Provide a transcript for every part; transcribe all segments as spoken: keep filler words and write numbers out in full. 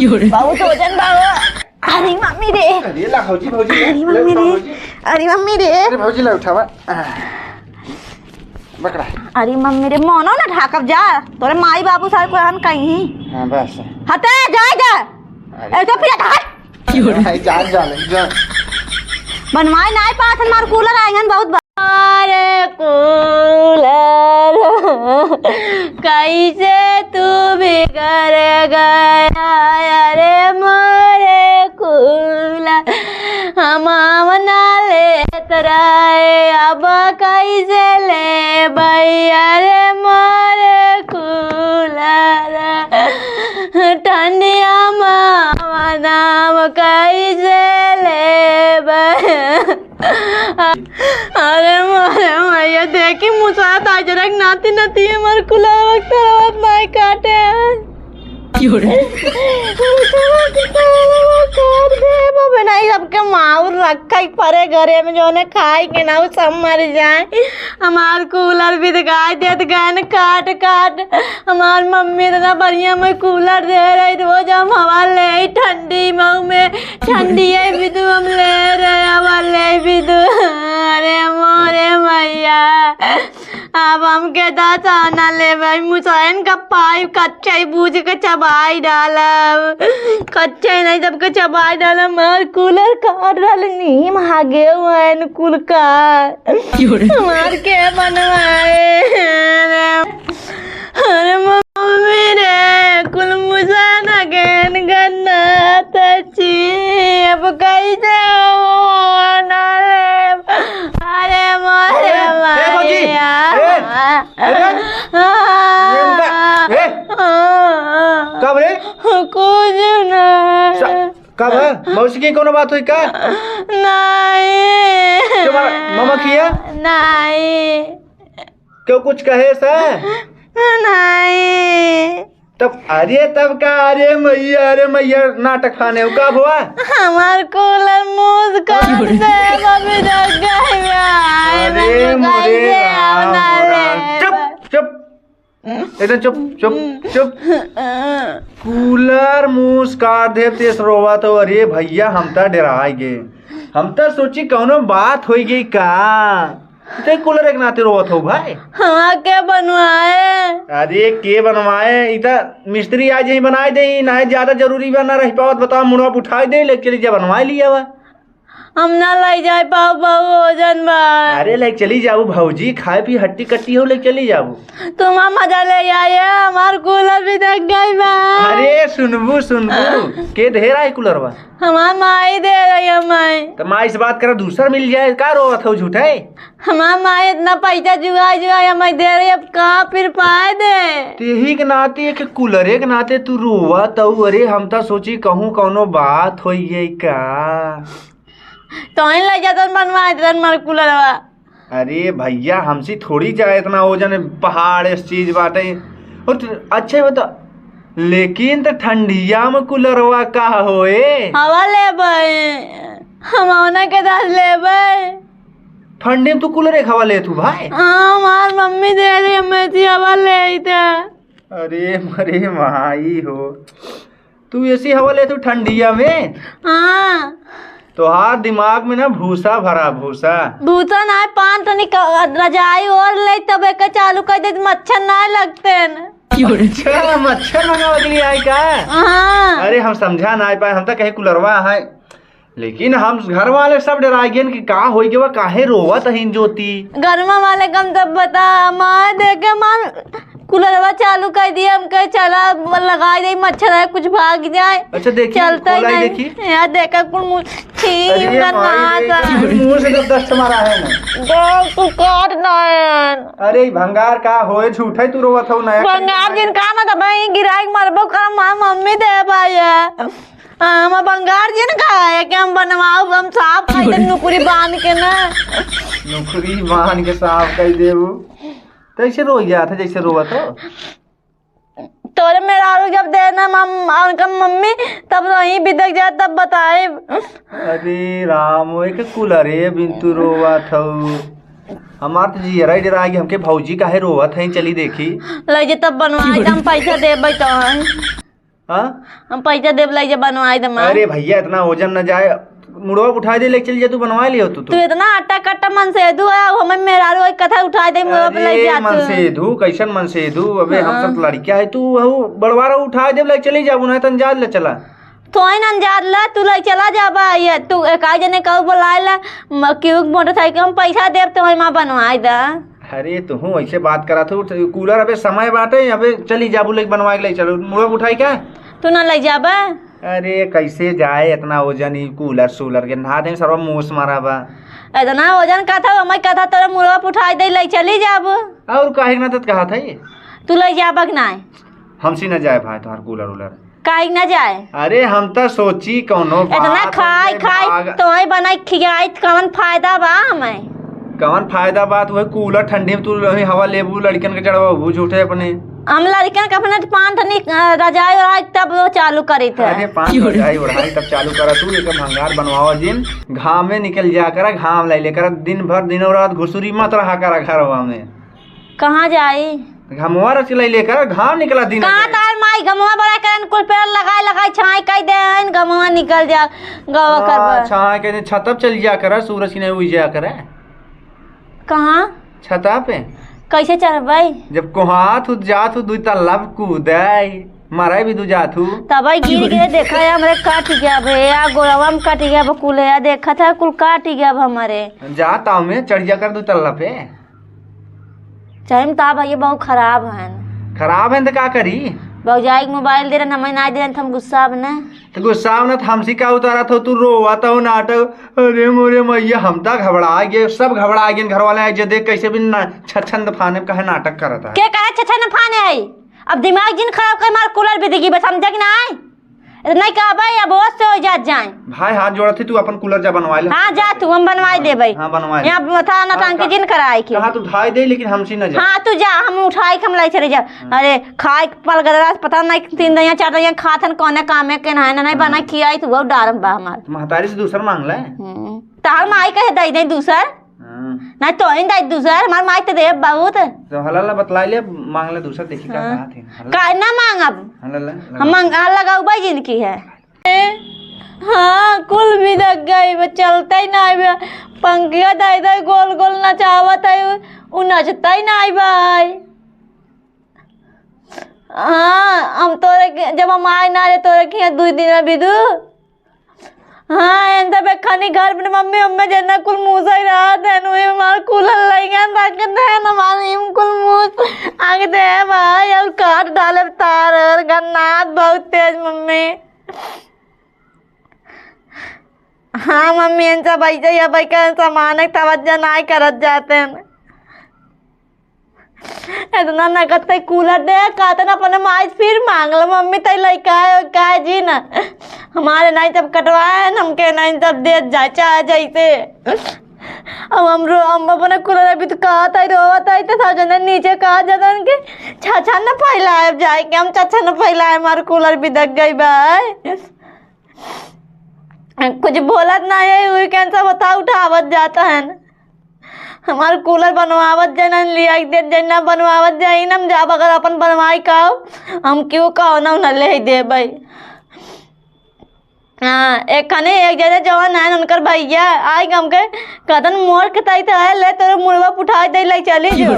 बहुत वजन बा हो। अरे मम्मी रे। अरे ला भौजी, भौजी, ले, अरे ले मम्मी उठा रे। भौजी। अरे मम्मी रे। अरे भौजी ला उठावा। आह। पकड़ा। अरे मम्मी रे, मनो ना ढाकब जा। तोरे माई बाबू सारे को हम कहीं। हाँ, बस। हटे, जाए जा। अरे। ऐसे फिर हट। भाई, जान, जान, जान। बनवाए नाई पास हमार कूलर आएंगन बहुत बा-, अरे कूलर, कैसे तू बिगड़ गया, अरे मोरे कूलर, हम आवना लेत रहे, अब कैसे लेबै, अरे मोरे कूलर। ठंडिया में बनाव कैसे लेबै? अरे मोरे मैया, देखी मुसात आज रख नाती नाती हमार कुला वक्त नाई काटे। काट दे, बाबे नाई सबके माउर रखा ही परे घरे में, जोने खाए के ना, उ सब मर जाए। हमार कूलर भी दिखाई देत गए न काट काट। हमार मम्मी इतना बढ़िया में कूलर दे रही, रोज हम हवा ले ठंडी मऊ में, ठंडी है बिदु हम ले रहे हवा ले बिदु। अरे मोरे मैया, अब हमके दासा ना लेबै, मुसैन का पाइप कच्चा ही बूझ के चबाई डालब, कच्चा ही नहीं सबके चबाई डालब। हमार कूलर काट डाले नीम हागे हुआ है कुल का। हमार के बनवाए? अरे मम्मी रे, कुल मुसान अगेन गन्ना तची, अब कैसे हो ना रे? अरे मोरे ए, ए, भौजी, भैया। ए, अरे, ये उनका, ए, हाँ। कब रे? कुछ ना। सा-, कब है? मौसी की कोनो बात हुई का? नहीं। तुम्हारा मामा किया? नहीं। क्यों, कुछ कहे से? नहीं। तब, अरे तब का, अरे मैया, अरे मैया, नाटक खाने हो, का हुआ? हमार कूलर मूस काट दे, अभी तक गए बा। अरे मोरे राम, राम। चुप, चुप। एकदम चुप, चुप, चुप। कूलर मूस काट दे, तेस रोवा तो, अरे भैया, हम त डेराइ गए। हम त सोची कौनो बात होइ गई का? ते कूलर एक नाते रोवत हो भाई। हमार के बनवाए? अरे के बनवाए? ई त मिस्त्री आज ही बनाए दे, ना ज्यादा जरूरी बा, ना रह पावत, बताओ, मुड़वा उठाए दे, लेके चली जा, बनवाए लिया बा। हम ना ले जाए पाओ, बहु वजन बा। अरे ले चली जाबू भौजी, खाए पी हट्टी कट्टी हो, ले चली जाबू। तुम मजा ले आए, हमार कूलर भी देख गई बा। अरे सुनबू, सुनबू, के ढेर आए कूलर बा? हमार माई दे रही है माई। त माई से बात करा, दूसर मिल जाए, का रोवत हो झूठे? हमार माई इतना पैसा जुगाई जुगाई हमें दे रही, अब का फिर पाए दे? तेही के नाते, एक कूलरे के नाते तू रोवा तऊ। अरे हम त सोची कहूँ कौनो बात होई है का? तोहिन ले जातन बनवा देतन मार कूलरवा। अरे भैया, हमसे थोड़ी जाए इतना वजन, पहाड़ इस चीज बाटे। और तू, अच्छा ही बता, लेकिन त ठंडिया में कूलरवा का होए? हवा लेबै, हम औना के दास लेबै। ठंडी में तू कूलर एक हवा लेत हूँ भाई? हाँ, हमार मम्मी दे रही हमें जी हवा ले आई था। अरे मरे माई हो, तू ऐसी हवा लेत हूँ ठंडिया में? हाँ। तोहार दिमाग में ना भूसा भरा, भूसा। भूसा ना है, पान तनी क-, रजाई ओढ़ ले, तब एक चालू कर दे, मच्छर ना लगते न। अच्छा, मच्छर भगावे के लिए आई का? हाँ। अरे, हम समझा ना पाए, हम तो कहे कूलरवा है, लेकिन हम घर वाले सब डरा गए कि का होई गवा, काहे रोवत हईन ज्योति। घरमा वाले कम तब बता, मार देखे, मार कूलरवा चालू कर दिया, हम कहे चला लगा दे, मच्छर है कुछ भाग जाए। अच्छा, देखी, चलता ही खोलाई नहीं। देखी। यार देखा कुल मु-, छी, अरे गन्ना माई रे, सा। मुंह से जब दस्त मारा है ना। दो तू काट ना है। अरे ई भंगार का होए, झूठे तू रोवत हो ना। भंगार जिन का ना तब ई गिराई मरबो कर, मार मम्मी दे भाई है। हाँ, हम भंगार जिन का है कि हम बनवाओ, हम साफ खाई नुकुरी बांध के ना। नुकुरी बांध के साफ कर देबू। कैसे रोई जात है, जैसे रोवत हो? तोरे मेहरारू जब देना मम-, उनका मम्मी, तब रही बिदक जाए, तब बताए। अरे राम, एक कूलरे बिन तू रोवत हऊ। हमार तो जियरा ही डरा गया, हमके भौजी काहे रोवत है, चली देखी। ले जे तब बनवाए, हम पैसा देबै तो। हाँ? हम पैसा देब, लइ जा, बनवाइ दे माँ। अरे भइया, इतना वजन न जाए, मुड़वा पे उठाइ दे, लइ चली जा, तू बनवाइ लियो तू, तू। तू इतना अट्टा कट्टा मनसेधू है, हमें मेहरारू एक कथा उठाइ दे, मुड़वा पे लइ अरे जा तू। मनसेधू, कैसन मनसेधू? अबे हम हाँ। सब लड़किया है, तू वहू बड़वारा उठाइ दे, लइ चली जाबू, नहीं तो अंजाद ले चला। तोहिन अंजाद ला, तू लइ चला जाबा, ये तू एक आध जने कहू बोलाइ ला, म-, क्यों मोटरसाइकिल हम पैसा देब, तोहिन माँ बनवाइ दा। अरे तुहू ऐसे बात करत हो, तो कूलर अबे समय बाटे, अबे चली जाबू, लइ बनवाइ के लइ चलो, मुड़वा पे उठाइ का? तू ना लइ जाबा? अरे कैसे जाए इतना वजन, ई कूलर सूलर के, नहा दे सरवा मूस मारा बा। इतना वजन का था, हमें का था, तोरे मुड़वा पे उठाइ दे, लइ चली जाबू। और काहे ना तत कहा था ये? तू लइ जाबा कि नाय? हमसे ना जाए भाई तोहार कूलर उलर। काहे ना जाए? अरे हम तो सोची कौनो इतना बात खाई है, खाई भाग- तोहे बनाई खियाई, कौन फायदा बा हमें? कौन फायदा बा? तू है कूलर ठंडी में तू वही हवा लेबू, लड़कन के चढ़वाबू झूठे अपने। हम लड़कन के अपने पान ठंडी, अ, रजाई ओढ़ाई तब वो चालू करी थे। अरे पान रजाई ओढ़ाई तब चालू करा तू, एक भंगार बनवावा जिन, घाम में निकल जा करा, घाम लाई ले करा, दिन भर दिनों रात घुसुरी मत रहा करा घरवा में। कहाँ जाई? घमवा रच लइ लेकर घाम निकला दिन कहाँ में। तार माई घमवा बड़ा करन कुल पेड़ लगाए लगाए छाई कइ देन घमवा निकल जा गवा हाँ, करबा। छाई कइ दे छतप चल जा कर सूरज की नहीं उइ जा कर। कहाँ? छता पे। कैसे चढ़बै? जब कोहात हो जात हो दुइ तल्ला पे कूदै मारे भी दू जात हो। तबै गिर गए देखा है हमरे कट गया बे आ गोड़वा में कट गया बे कुल है देखा था कुल कट गया बे हमारे। जा ताव में चढ़ जा कर दुइ तल्ला पे। चाहे में तो भैया बहुत खराब हन। खराब हन तो का करी? भौजाई के मोबाइल दे रहन, हमें ना दे रहन, तो हम गुस्सा अब ना। तो गुस्सा अब ना, तो हमसे का उतारा था, तू रोवा था, वो नाटक, अरे मोरे मैया, हम तो घबरा गए, सब घबरा गए, घर वाले आए जे देख कैसे भी ना छछन दफाने कहे नाटक करता है। के कहे छछन दफाने है? अब दिमाग जिन खराब कर, मार कूलर भी दिखी बस, समझे कि ना? नहीं कहबे, अब होश से हो जात जाए। भाई हाथ जोड़त ही, तू अपन कूलर जा बनवाए ले। हाँ, जा तू, हम बनवाए देबे। हाँ, बनवाए ले। यहाँ माथा ना हाँ, टांग के का-, जिन कराए के। कहा तू धाई दे, लेकिन हमसे न जा। हाँ, तू जा, हम उठाए के हम लाई चले जा। हाँ। अरे, खाए के पल गदरा, पता नहीं तीन दिन, चार दिन खात हन, कौने काम में के ना है, ना नहीं हाँ। बना खियाई, तू वो डारम बा हमार। महतारी से दूसर मांग ले। हम्म, तार माई कहे दे दे दूसर। हाँ। ना तोहिन दाई दूसर, हमार माई तो देब बहुत। तो हला ला बतलाई ले, मांग ले दूसर, देखी का हाँ। कहा थे। हला। का ना मांगब? हला ला, लगा। हम मांग, हाँ, लगाऊ भाई जिनकी है। हाँ, कुल भी लग गई, वो चलता ही ना है। पंखिया दाई दाई गोल गोल नचावत है, उ, उ नचता ही ना है भाई। हाँ, हम तोरे के, जब हम आए ना रे तोरे के यहाँ दुई दिन में बिदु, हाँ, एन सब एक खानी घर में मम्मी, मम्मी जेना कुल मूसा ही रहा थे, नुई हमार कूलर लइगन रख दे, हमार इम कुल मूस आग दे भाई, और काट डाले तार, और गन्नात बहुत तेज मम्मी। हाँ मम्मी, एन सब ऐसे ही अब का सामान है, तवज्जो ना करत जाते हैं। इतना नगद तै कूलर दे, कहते ना अपने माई से फिर मांग लो, मम्मी तै लइका है, का है जी ना। हमारे नहीं सब कटवाए हैं, हमके नहीं सब दे जाए, चाहे जैसे। अब हम रो, हम अपने कूलर अभी तो कहा था, रोवा था, इतने सब जने नीचे कहा जाता उनके, छछा न फैलाए जाए कि हम छछा न फैलाए, हमारे कूलर भी दग गई बा। कुछ बोलत ना है, उही के सब होता उठावत जाता है। हमार कूलर बनवावत जाए ना, लिया के देत जाए ना, बनवावत जाए ना, हम जाब अगर अपन बनवाई का, हम क्यों का ना उन्हें ले देबै। हाँ, एक खने एक जने जवन है उनकर भैया, आई हमके कदन मोर के तई तई ले तोरे मुड़वा उठाई दे ले चली जो।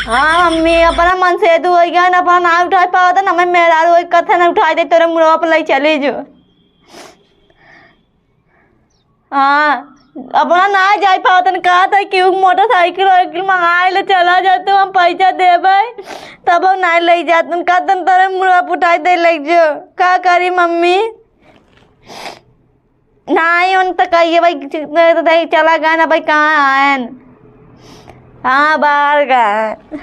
हाँ, मम्मी अपना मनसेधू होइ गए, अपना ना उठाई पावत, हमें मेहरारू होइ कथे ना उठाई दे तोरे मुड़वा पे ले चली जो। हाँ, अपना ना जाए पावत, कहा था कि उ मोटरसाइकिल वाइकिल मंगाए ले चला जाते, हम पैसा देबै, तब हम ना ले जाते, कहा था तोरे मुड़वा उठाई दे ले जो। का करी मम्मी? नाही, उन त कहिए भाई, नहीं चला गए ना भाई, कहाँ आयन? हाँ, बाहर गए।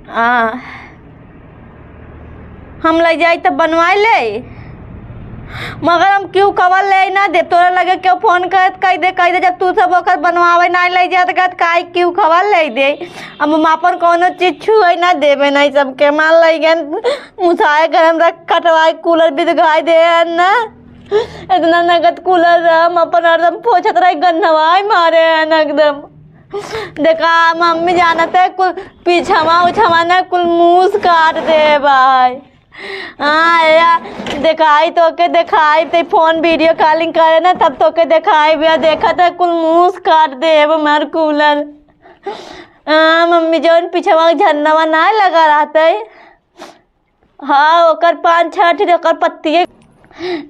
हाँ, हम ले जाई तब बनवाई ले, मगर हम क्यों खबर ले ना दे। तोरा लगे क्यों फोन करत कह दे, कह दे, जब तू सब ओकर बनवावे ना ले जात गत, काहे क्यों खबर ले दे? अब हम अपन कौनो चीज छुए ना देबे, नहीं सबके मार ले गए। मुसाए गरम रख, कटवाए, कूलर भी दिखाई दे है ना। इतना नगद कूलर रहा, हम अपन हरदम पोछत रही, गन्हवाई मारे है ना एकदम। देखा मम्मी, जानत है कुल पिछवा उछवा ना कुल मूस काट देबइ। हाँ या, देखाई तोके, देखाई ते फोन वीडियो कॉलिंग करे ना, तब तोके देखाई भैया। देखत है कुल मूस काट देब हमार कूलर। हाँ मम्मी, जौन पिछवा झरनवा ना लगा रहत है, हाँ, ओकर पाँच छह ठे ओकर पत्तिये।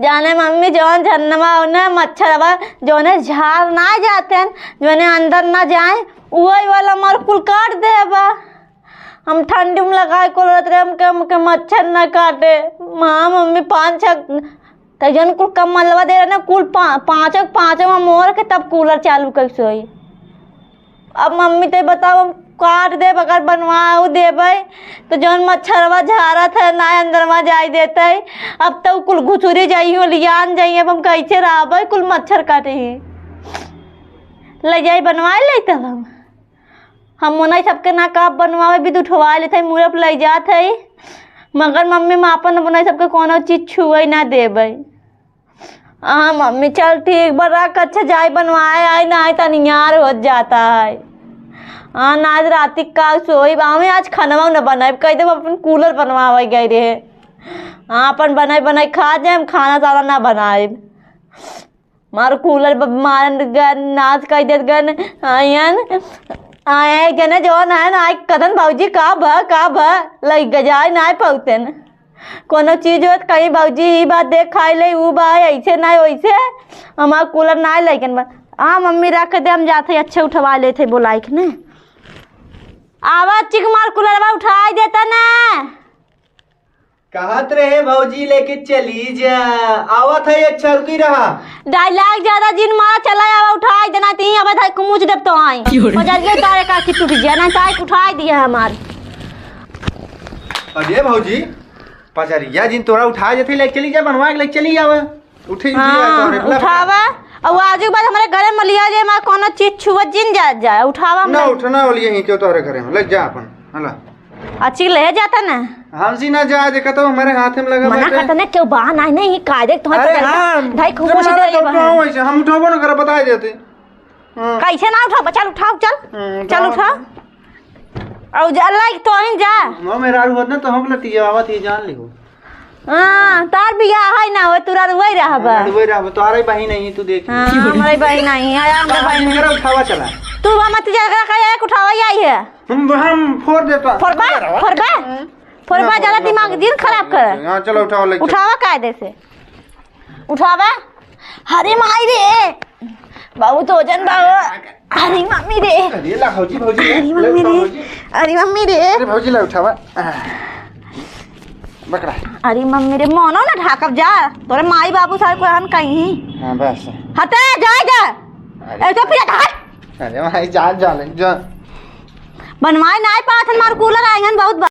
जाने मम्मी, जौन झरनवा ओने मच्छरवा, जौने झार ना जातेन, जौने अंदर ना जाए, उहइ वाला मार कुल काट देबा। हम ठंडी में लगाए कुल रहत रहे, हमके, हमके मच्छर ना काटे। हाँ मम्मी, पाँच छह त जौन कुल कम्मलवा दे रहे ना, कुल पा-, पाँचों, पाँचों हम ओढ़ के तब कूलर चालू कइसे होई? अब मम्मी, ते बताओ, हम काट देब, अगर बनवाओ देबै, तो जौन मच्छरवा झारत है, ना अंदरवा जाए देतै। अब तो कुल घुसुरी जाई हो, लियान जाई, अब हम कैसे रहबै, कुल मच्छर काटे ही। ले जाई, बनवाए ले तब हम। हम ओनई सबके ना कहब बनवावे, भी उठवा लेत है, मुरप लई जात है, मगर मम्मी, हम आपन ओनई सबके कोनो चीज छुए ना देबै। हाँ मम्मी, चल ठीक बा, रख, अच्छा जाई बनवाए आई, ना आई त अनियार होत जाता है। हाँ ना, आज राती का सोई, आवे आज खानवा न बनाए, कह देब अपन कूलर बनवावे गए रहे। हाँ, अपन बनाए बनाए खा जाए, हम खाना साना ना बनाए। मार कूलर ब-, मारन गन, नाश कर देत गन, आयन, आए जने जौन है ना, आए कदन भौजी का भ, का भ, लई गजाए ना पौतेन। कोनो चीज होत कहीं भौजी ई बात देख खाई ले, ऊ बा, ऐसे ना वैसे, हमार कूलर ना लइकन बा। हाँ मम्मी रख दे, हम जाते अच्छे उठवा लेते बोलाइक ने। आवा चिक मार कूलरवा उठाई देता ना। कहत रहे भौजी लेके चली जा, आवत है एक चौकी रहा। डायलॉग ज्यादा जिन मारा, चला आवा उठाई देना ती, अब धाई कुमुच देब तो आई। की हो रे? पजरिया तारे का की टूट गया ना, चाहे उठाई दिया हमार। अरे भौजी, पजरिया जिन तोरा उठाए जथे लेके चली जा, बनवा के लेके चली आवे। उठी, उठी, हाँ, तोरे ला। उठावा। और आज के बाद हमारे घर में लिया जाए, हमारा कोनो चीज छुआ जिन जा, जा, उठावा ना, मत। उठना वाली यहीं क्यों तोरे घरे में, ले जा अपन, हला। अच्छी ले जाता ना। हमसी ना जा, देखा तो हमारे हाथ में लगा मना बाटे। करता ना, क्यों बा, नहीं, नहीं, कायदे तुम्हारे अरे पकड़ के हाँ, धाई खूब जब कुछ मारा दे तो बा। उठाओ ऐसे, हम उठाबो ना कर, बताए देते। हाँ। कैसे ना उठाओ, चल उठाओ, चल। हम्म, चल उठाओ। उठाओ। और जा, लाइक तो ही जा। वो मेरा होत ना तो हम लतिया बाबा थी जान लिहो। हाँ, तार बियाह है ना, वो तुरा रुए रहबा। हाँ, रुए रहबा, तोहरे बहिन नहीं, तू देख। हाँ, हमारे बहिन नहीं है, हमारे बहिन नहीं। उठावा चला। तू हम मत जा, का, का, एक उठावा ही आई है। हम, हम फोड़ देता। फोड़बा? फोड़बा? हम्म। फोड़बा, ना, ज्यादा ना, दिमाग ना, दिन खराब ना, कर। हाँ, चलो, उठाओ, ले चलो। उठावा कायदे से। उठावा। अरे माई रे, बहुत वजन बा। अरे मम्मी रे। अरे ला भौजी, भौजी, अरे ले मम्मी उठाओ, रे। भौजी। अरे मम्मी रे। अरे भौजी, ला उठावा। पकड़ा। अरे मम्मी रे, मनो ना ढाकब जा। तोरे माई बाबू सारे कोहन कहीं। हाँ, बस। हटे, जाए जा। अरे। ए, तो फिर हट। अरे माई, जा, जा ले, जा। बनवाए ना पाथन मार कूलर आएंगन बहुत